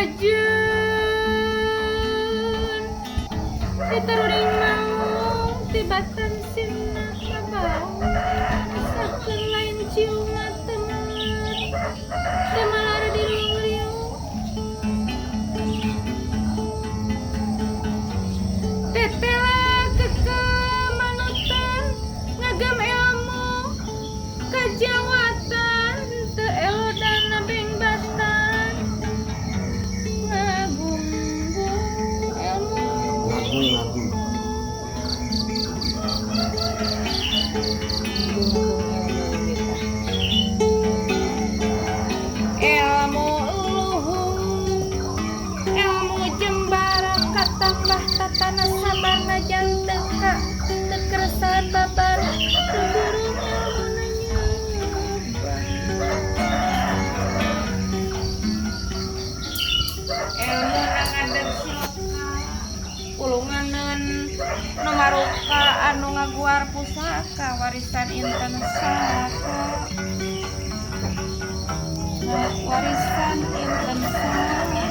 Kajeun ditaruding maung tibatan sinna mabaung sakeun lain ciungna teu melar teu melar di liung-liung tetela kekemanutan ngagem ilmu kajawatan teu elodana bengbatan ngagunggung ilmu Ngagung-ngagung. Ilmu luhung ilmu jembar katambah tatana sabarna janten ka teu kersa babar teu burung ilmuna nyebar ilmu ngadeg siloka pulunganeun nu maruka anu ngaguar pusaka warisan inten saka warisan inten saka.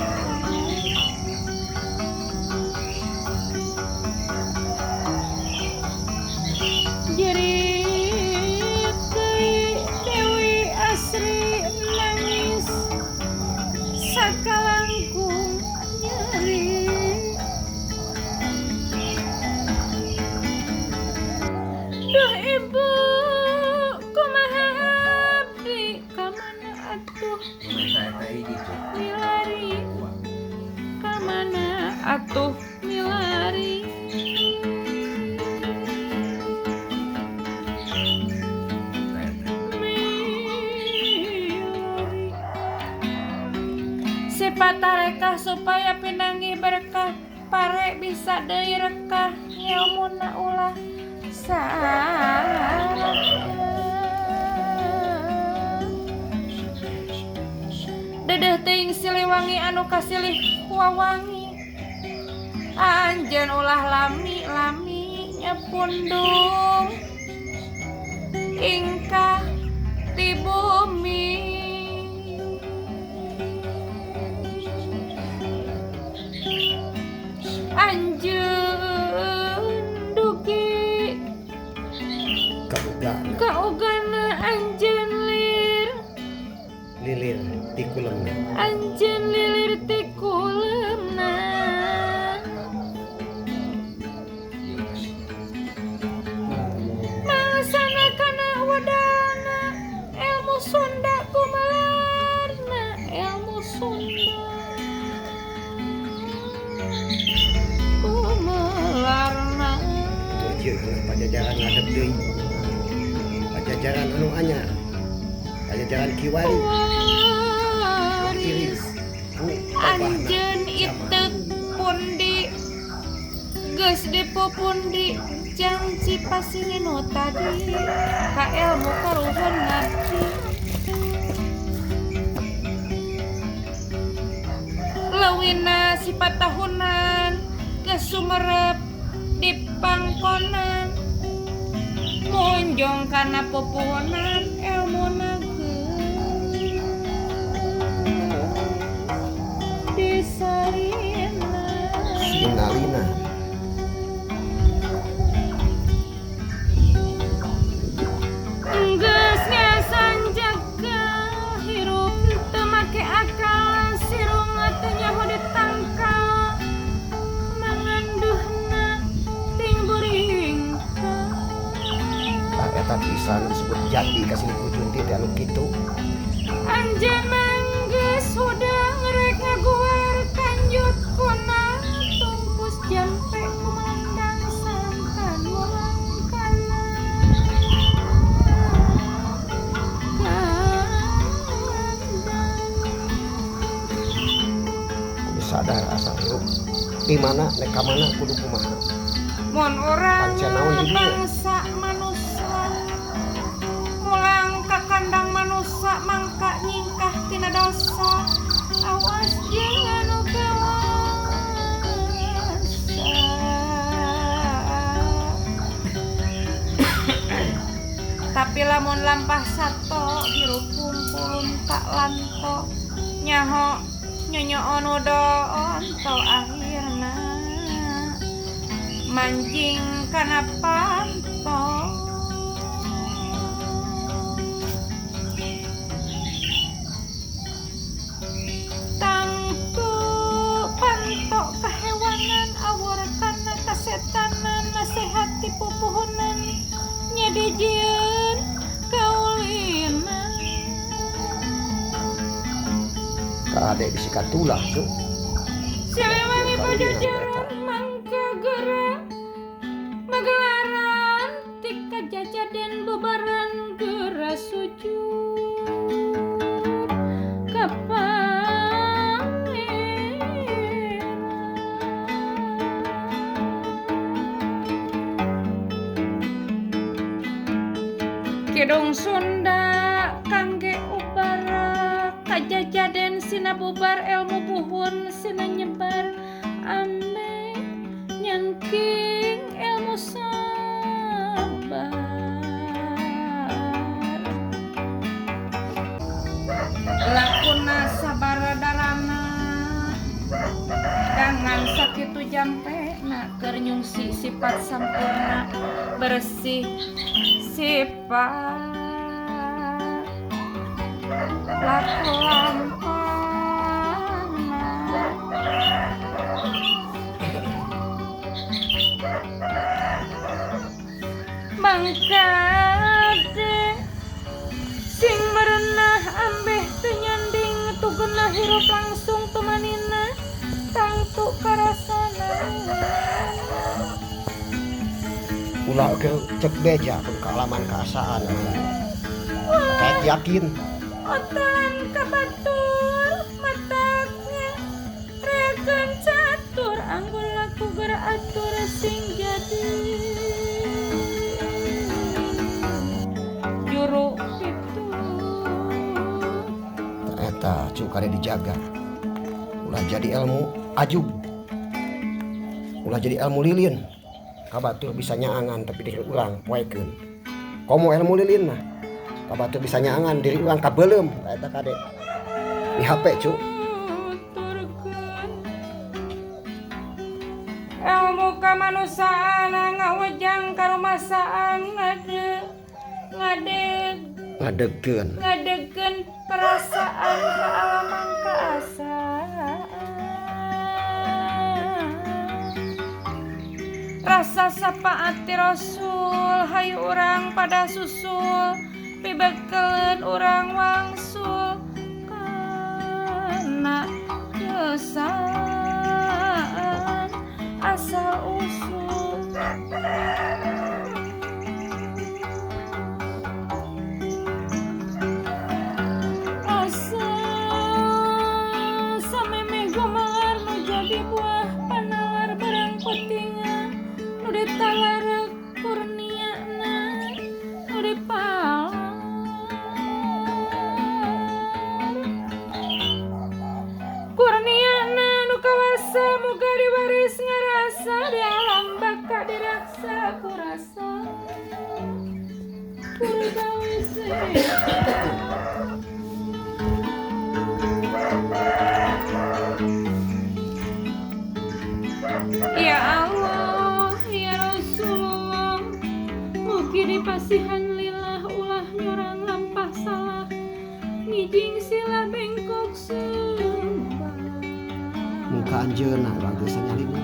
Jerit deui Dewi Asri nangis sakalangkung nyeri. Duh ibu kumaha abdi kamana atuh milari kamana atuh milari. Milari sifat tarekah supaya pinanggih berkah pare bisa deui rekah ngelmuna ulah sarakah. Dedeh teuing Siliwangi anu kasilih wawangi anjeun ulah lami-lami nyepundung ingkah di bumi. Anjeun dugi Kaugana. Kaugana anjeun lir Lilir ti kulemna. Anjeun lilir ti kulemna. Mangsana kana wedana ilmu Sunda kumelarna ilmu Sunda kumelarna. Tuh Pajajaran ngadep deui. Pajajaran anu anyar. Pajajaran kiwari. Waris anjeun iteuk pundi geus dipupundi jangci pasini nu tadi ka ilmu karuhun ngabdi leuwina sifat tahunan geus sumerep di pangkonan munjong kana pupunan ilmuna disarina. Sinalina. Geus ngesan jaga hirup teu make akal sirung teu nyaho ditangkal manganduhna ting buringkal. Tah eta pisan disebut jati ka silih kujunti teh anu kitu. Anjeun geus hudang rek ngaguar kanjut kuna tungkus jampe kumandang santan mulang kana kandang. Kudu sadar asal hirup di mana nek ka mana kudu kumaha. Mun urang Pancen naon di dieu? Bangsa manusa mulang ka kandang manusa mangka nyingkah tina dosa awas jeung anu kawasa. Tapi lamun lampah sato hirup kumpulun tak lanto nyaho Nyonyoon onto akhirna manjing kana panto. Tangtu panto kahewanan awur kana kasetanan nasehat ti pupuhunan nyadijieun kaulinan. Kade bisi katulah cu. Siliwangi Pajajaran mangka geura magelaran ti kajajaden bubaran geura sujud ka Pangeran. Kidung Sunda kangge ubara kajajaden sina bubar ilmu buhun sina nyebar ambe nyangking ilmu sabar. Lakuna sabar darana dangan sakitu jampena keur nyungsi sifat sampurna bersih sifat laku lampahna. Mangkade sing merenah ambeh teu nyanding tugena hirup langsung tumanina tangtu karasana. Ulah ke cek beja pun kealaman keasaan. Kayak yakin. Otan kabatur mataknya rekan catur anggur laku geratur sing jadi juru itu. Eta cukare dijaga. Ulah jadi ilmu ajub. Ulah jadi ilmu lilin. Kabatur bisa nyaangan tapi diri urang poekeun. Komo ilmu lilin mah. Kabatur bisa nyaangan diri urang kabeuleum eta kade. Di HP cu. Ilmu kamanusiaan ngawejang karumasaan ngadegkeun. Ngadegkeun perasaan kealaman keasaan. Rasa sapaat ti Rasul hayu urang pada susul pibekeleun urang wangsul kana kesaan asal usul. Asa sameme gumelar nu jadi buah panalar barang pentingan nu ditalar kurniana nu dipalar kurniana nu kawasa muga diwaris ngarasa di alam baka diraksa kurasa kurgawise. Ya Allah, ya Rasulullah, mugi dipasihan lillah ulah nyorang lampah salah, ngijing sila bengkok sembah. Muka anjeunna urang teh sanyalina.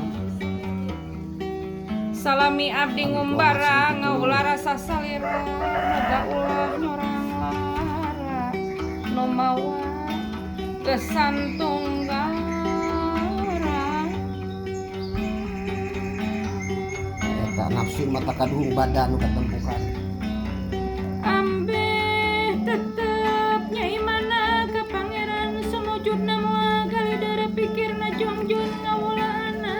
Salami abdi ngumbara ngaulah rasa salira, moga ulah nyorang lara, nu mawa kesan tunggal. Nafsu mata kaduhung badan nu katempukan. Ambeh tetep nyai mana ka pangeran sumujudna moal galideur pikirna jongjun ngawulaanana.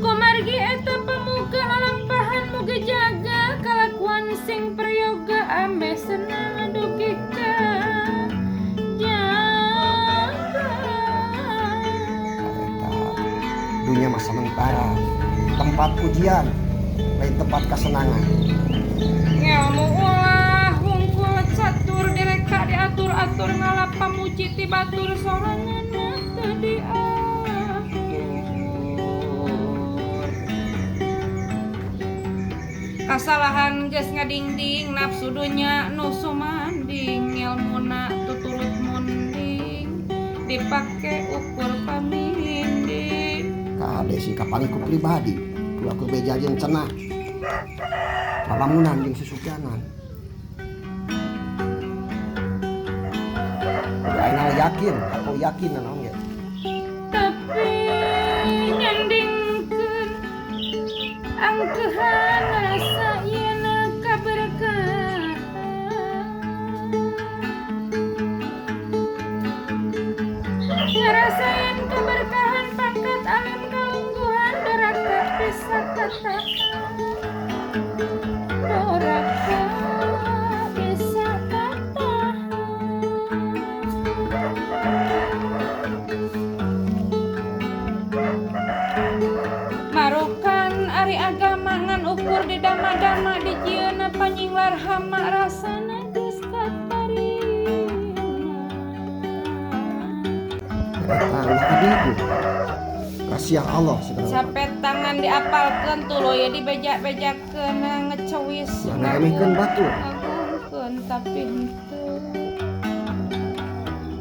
Kumargi eta pamuka lalampahan mugi jaga kalakuan sing prayoga ambeh senang dugi ka jaga. Dunia mah sementara, tempat ujian, lain tempat kesenangan. Ngelmu ulah hungkul catur direk dipuji ti batur sorangan teu diatur. Kasalahan geus ngadingding nafsu dunya nu sumanding ilmuna tuturut munding dipake ukur paminding. Kade sih kapangi ku pribadi ulah ku beja jeung cenah lalamunan jeung susukianan. Udah ayeuna yakin, aku yakin naon ge. Tapi nyandingkeun angkeuhan rasa yeuna kaberkahan. Ngarasain keberkahan pangkat alim kalungguhan doraka bisa katahan. Doraka bisa katahan. Marukan ari agama ngan ukur di dama-dama di jieuna panyinglar hama rasana geus katarima. Eta ulah kabigu. Kasihan Allah sebenarnya. Capek tangan diapalkeun tuluy dibeja-bejakeun ngecewis. Ulah ngaremehkeun batur. Ngagungkeun tapi henteu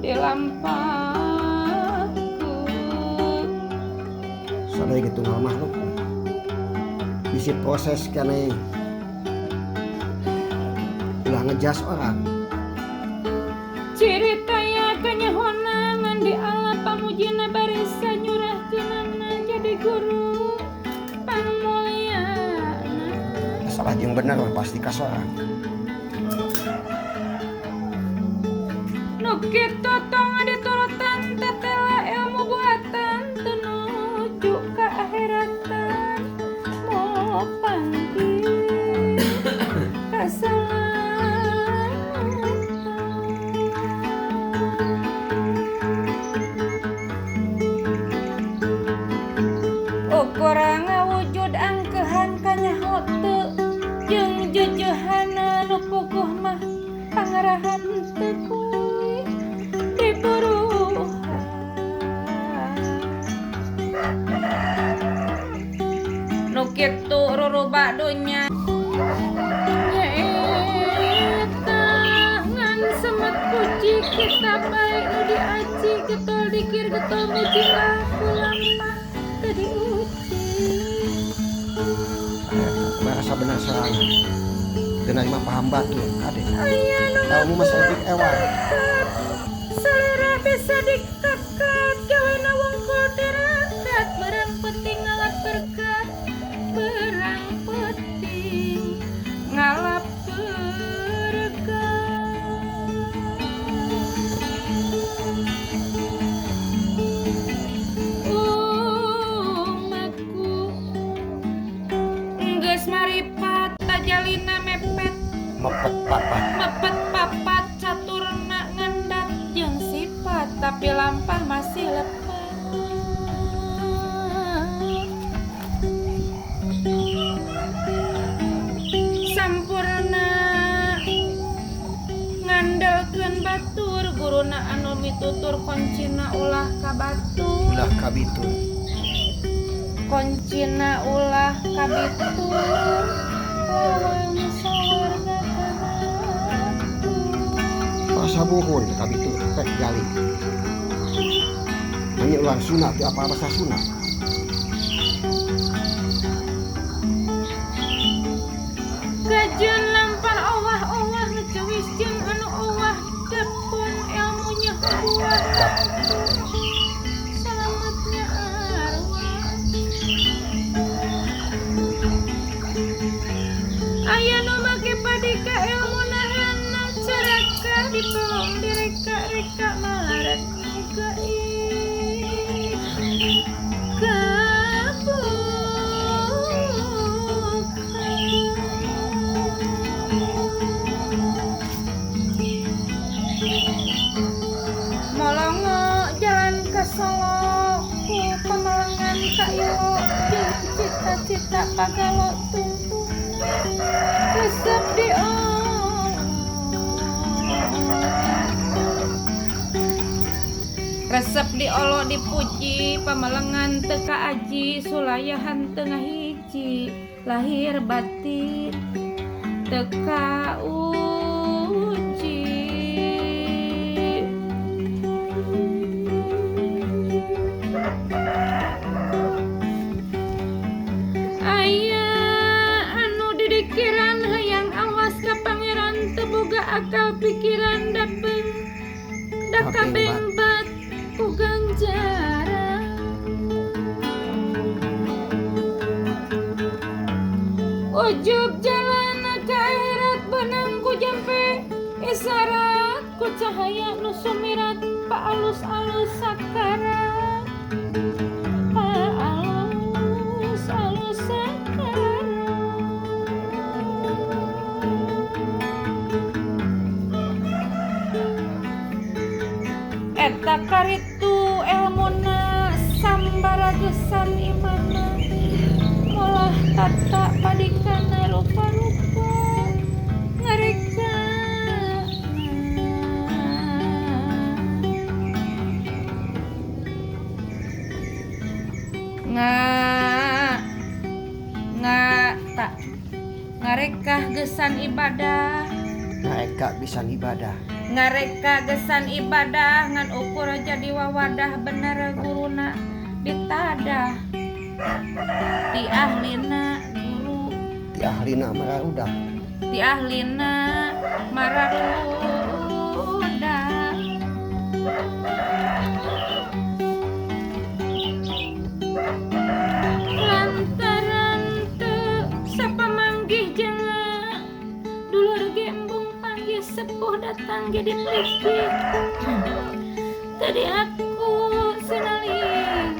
dilampahkeun. Sadaya gitu tunggal makhluk. Bisi proses keneh. Ulah ngejas orang. Cirita ya kanyahonangan di ala pamujina barisa nyurahkeunana jadi guru pangmulyana. Salah jeung bener mah pasti kasorang. Nu kitu tong diturutan tetela ilmu buatan teu nuju ka akhiratan mo panggih kasalamatan. Ukur ngawujud angkeuhan kanyaho teu jeung jeujehanna nu puguh mah pangarahan teu kulih diburuhan. Nu kitu ruruba dunya nyaeta ngan semet puji kita bae nu diaji getol dikir getol muji laku lampah teu diuji. Merasa benar serangan. Teu narima paham batur kade. Aya nu Ilmu mah saeutik ewan. Selera bisa dikakat gawena wungkul tirakat berang penting ngalap berkat berang penting ngalap berkat. Umatku geus maripat tajalina mepet Mepet papat. Mepet papat caturna ngendat jeung sifat tapi lampah masih lepat. Sampurna ngandelkeun batur guruna anu mitutur koncina ulah ka batur. Ulah kabitur. Koncina ulah kabitur. Lawang sawarga ka batur. Rasa buhun kabitur pek gali. Hanya ulang sunat teu apa bahasa sunat. Kajeun lampah owah-owah ngecewis jeung anu owah depun ilmunya buah. Selamatnya arwah. Aya nu make padika ilmuna henang caraka dipelong direka-reka malarat muga kabuka. Molongo jalan ke Solo ku Pemalangan ka Ilo jeung cita-cita pagalo tungtung resep di Allah. Diolo dipuji pamelengan teu kaaji sulayahan teu ngahiji lahir batin teu kauji. Aya anu didikiran hayang awas ka pangeran teu boga akal pikiran dapeng da kabengbat ku ganjaran. Ujub jalan ka akhirat beunang ku jampe isyarat ku cahaya nu sumirat paalus-alus sakarat paalus-alus sakarat. Eta karitu elmuna sambaragesan imana molah tata padikana rupa-rupa ngareka. Ngarekah gesan ibadah. Ngareka gesan ibadah. Ngareka gesan ibadah ngan ukur jadi wawadah bener guruna ditadah. Ti ahlina guru. Ti ahlina mararudah. Ti ahlina mararudah. Lantaran teu sapamanggih janga dulur ge embung panggih sepuh datang ge diplikik. Tadi aku sinaling.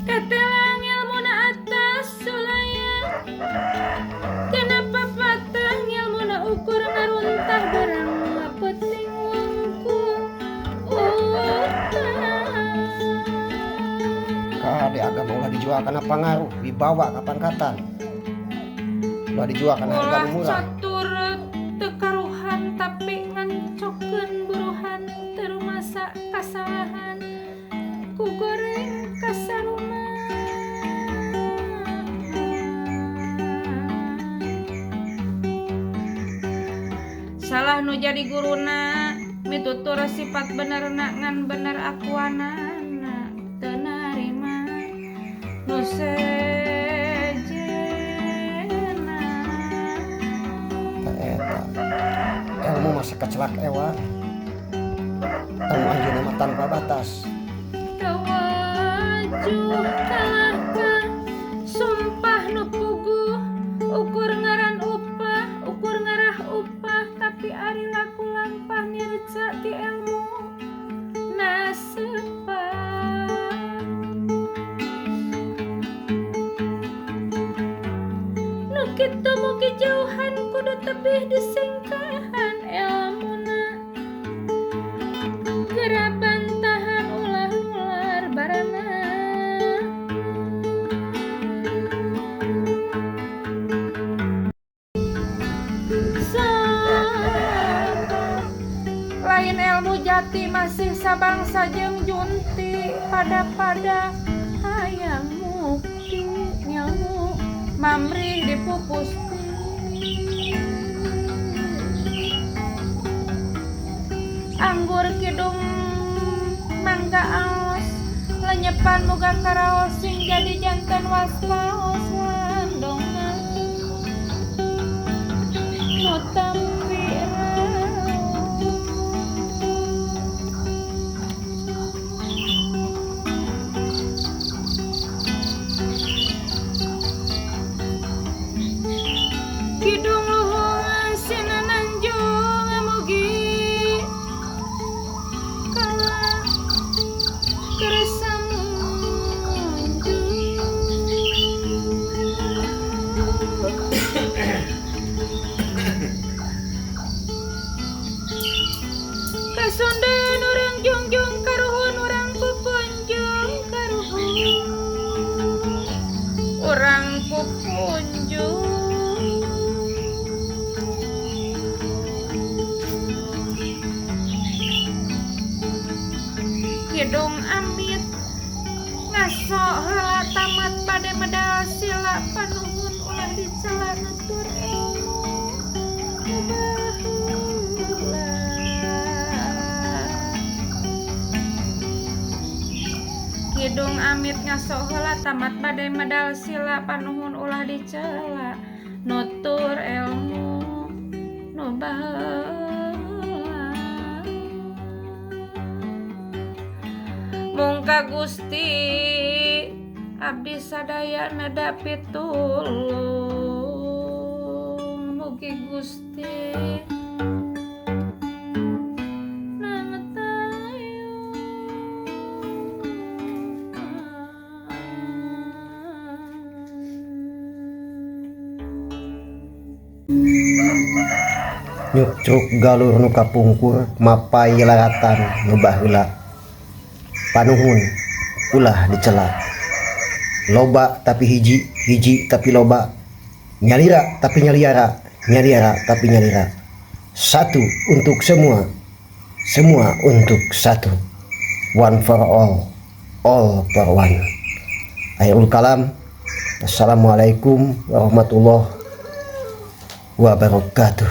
Katelang ilmuna atas sulaya. Kenapa patah ilmuna ukur ngaruntah barang penting wungkul utah. Kade agama ulah dijual karena pangaruh, wibawa kapangkatan. Ulah dijual karena harga Ulah murah. Catur teu karuhan tapi ngancokeun buruhan teu rumasa kasalahan ku goreng kasaruma. Salah nu jadi guruna mitutur sifat benerna ngan bener akuanana teu narima nu sejenna. Eta ilmu masa kecelak ewa. Ilmu anjeunna mah tanpa batas. Tawajuh kalah ka sumpah nu puguh ukur ngaran upah ukur ngarah upah tapi ari laku lampah nirca ti ilmu nasepah. Nu kitu mugi jauhan kudu tebih disingkahan elmuna geura bantahan ulah nular barana. Lain ilmu jati masih sabangsa jeung junti pada-pada hayang mukti ilmu mamrih dipupusti. Anggur kidung mangga aos lenyepan muga karaos sing jadi jantan waspaos landongan nu tampi raos. Kidung luhung sinananjung mugi kala kersa munjung. Pamit ngaso heula, tamat bade medal sila. Panuhun ulah dicela, nutur ilmu nu baheula. Mung ka Gusti abdi sadaya neda pitulung, mugi Gusti nangtayungan. Nyukcruk galur nu kapungkur, mapay laratan nu baheula. Panuhun ulah dicela, loba tapi hiji, hiji tapi loba, nyalira tapi nyaliara, nyaliara tapi nyalira. Satu untuk semua, semua untuk satu. One for all, all for one. Akhirul kalam. Assalamualaikum warahmatullahi wabarakatuh.